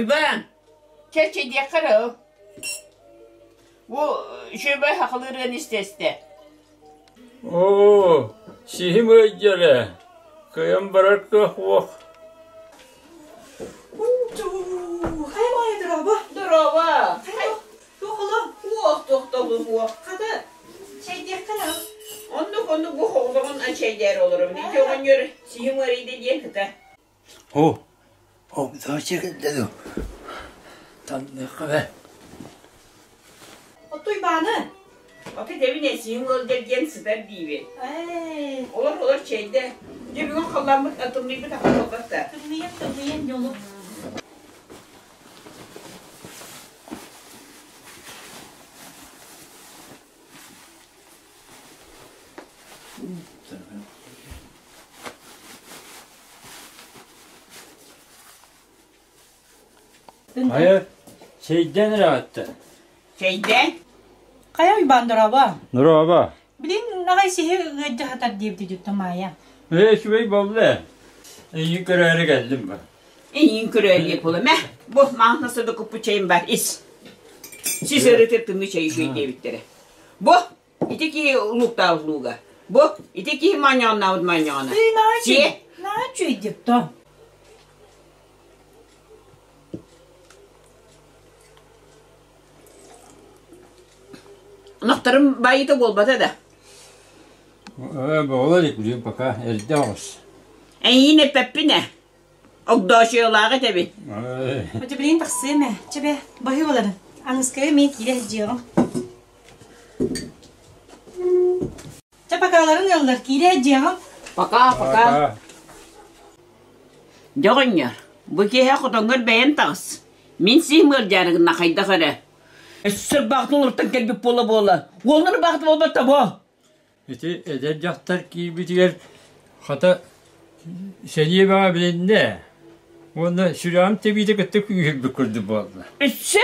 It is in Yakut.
Уйбаан, чэ чэйдиэххэ эрэ ол. Бу үчүгэй хахылыырыан истэ-истэ. Оо, сиһим ыалдьар ээ, кыайан барар кыах суох. Хайа баҕайы дорообо. Дорообо. Хайа туох оло? Уох туохтолу уох. Хата чэйдиэххэ эрэ. Оннук оннук бу хоҕолоҕун чэйдээр олоробун. Ити оҕонньор сиһим ыарыйда диэн ыта. Оо, огдооччу кэллэ дуу? Танныахха бэ. Оттуй бааны. Ото тэбин эсиһим ыалдьар диэн сытар диибин. Ээ. Олор олор чэйдэ. Дьэ бүгүн халламмыт тымныйбыт ахан буолбат да. Тымныйан тымныйан дьолу. Хайа, чэйдэн эрэ Чэйдэн? Хайа Уйбаан дорообо. Дорообо. Билин аҕай сиһи ыаддьа хатар диэбити дьутту Маайа. Ээ, үчүгэй буолла. Эйигин көрөөрү кэллим ба. Эйигин көрөөрү диэп буола. Мэ, бу маҥан сырдык куппут чэйим бар, ис. Сис ырытыр тымныы чэй үчүгэй диэбиттэрэ. Бу Ити киһи лууктаабыт лууга. Бу ити киһи моонньоҕоннообут моонньоҕоно. Сиэ. Наһаа үчүгэйдик то. Ынахтарым байыта буолбата да. Ээ, буола илик билигин пока эрдэ оҕус. Эйиин эппэппин ээ. Огдоочуйалааҕы этэбин. Очо билигин тахсыам ээ. Чэ бээ, баһыы боларын. Аныскайы эмиэ киирэ сылдьыаҕым. Чэ, покаларын ыаллар, киирэ дьиэҕим. Пока, пока. Дьэ оҕонньор, бу киэһэ хотоҥҥор бэйэн таҕыс. Мин сиһим ыалдьаары гынна хайдах эрэ. Өссө ырбаахтын олортон кэлбит буола-буола. Уолун ырбаахты буолбат бо. Ити эдэр дьахтар киирбитигэр хата сэниэ баҕа билиннэ уонна сүрэҕим тэбиитэ кытта күүһүрбүт курдук буолла. Өссө?